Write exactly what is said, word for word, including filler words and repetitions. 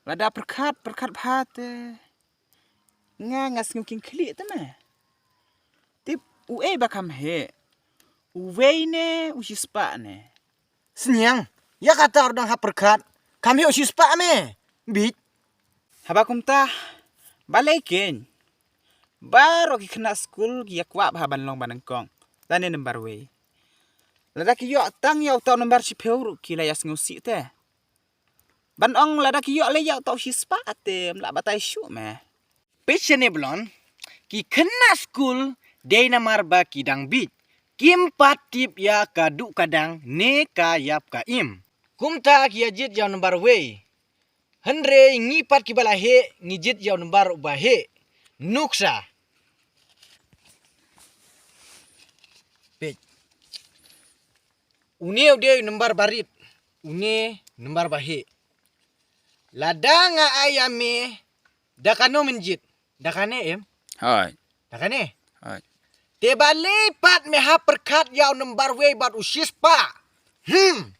Lada pyrkhat, pyrkhat bha te. Nga nga sngew kynkhlieh te me. Tip u ei ba kham heh. U wei ne u shispah ne. Sniang, ïa kata u dang hap pyrkhat. Kham heh u shispah me. Bit. Haba kumta, balei kein. Baroh ki khynnah skul ki ïa kwah bha ban long ba nyngkong. Lane number wei. Lada ki ïoh tang ïa uta u number shiphew ruh ki la ïa sngewsih te. Ban ong lada ki ïoh leh ïa uta u shispah te ym lah batai shuh me. Peit shane Blon, ki khynnah skul dei namar ba ki dang bit. Kim pat tip ïa ka duh ka dang ne ka ïap ka im. Kumta ki ïa jied ïa u number wei. Hynrei ngi pat kiba la heh, ngi jied ïa u number uba heh. Nuksa. Peit. Une u dei u number ba rit. Une number ba heh. Lada nga ai ïa me, da kano men jied? Da kane em? Hooid. Da kane? Hooid. Te balei pat me hap pyrkhat ïa u number wei bad u shispah? Hmm.